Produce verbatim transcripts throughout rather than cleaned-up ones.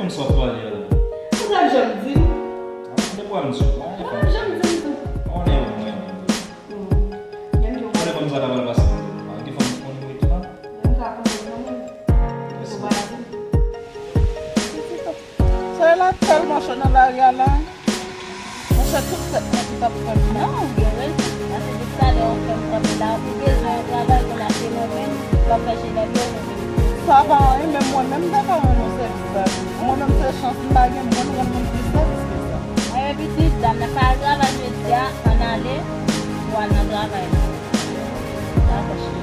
Sa w ap pale a la? Ou pa janm di m. Depi w ap di w, pa gen fanm. Ou pa janm di m tou. Ou konnen mwen renmen w. Hmm. Menm jan. Ou konnen fanm sa ta pral pase. Pa gen fanm ki konn mwen tou la. Menm sa konn mwen kanmenm. Ou pa di m. Sè la tèlman cho nan lari a la. Monchè, tout tèt mwen ki t ap fè m. Non, ou gen rezon. Paske depi talè ou fè m kanpe la, ou bezwen yon travay pou l achte mwen menm, w ap fè Jenèf yo. Sa pa anyen, men mwen menm m ta ka rann yon sèvis ba li. Mwen menm se chans m pa gen, mwen rann moun plis sèvis ke sa. Anyen pitit, dam nan pa al travay jodi a, ann ale, ou al nan travay la. Dakò, cheri.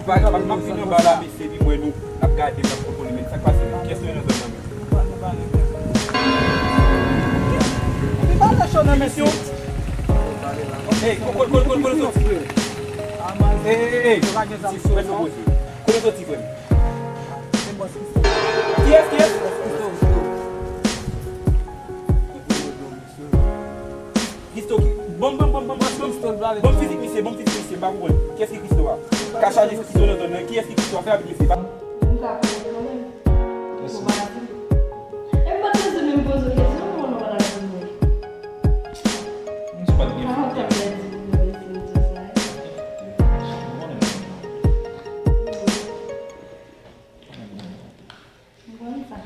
Sa k ap fini anba la, mesye, epi mwen nou ap gade, n ap konprann, men sa k pase menm? Kiyès nou ye nan zòn nan menm? Epi pale cho nan mesye. Hey, kole, kole, kole, kole soti. Hey, hey, hey. Ti frè, nou poze. Kole soti, frè m. Kiyès, kiyès? Christo ki. Bon, bon, bon, bon, bon, bon. Bon fizik misye, bon fizik misye, m pa konprann. Kiyès ki Christo a? Ka chaje Christo nan zòn nan. Kiyès ki Christo a? Fè rapid mesye. M ka konnen kanmenm. Mèsi. Ou pa di. E m pa t bezwen menm poze w kesyon, non, non, pa t ap di m wi. Mwen si w pa t gen. Avan tan m pèdi pou mwen rete di sa. M konn sa.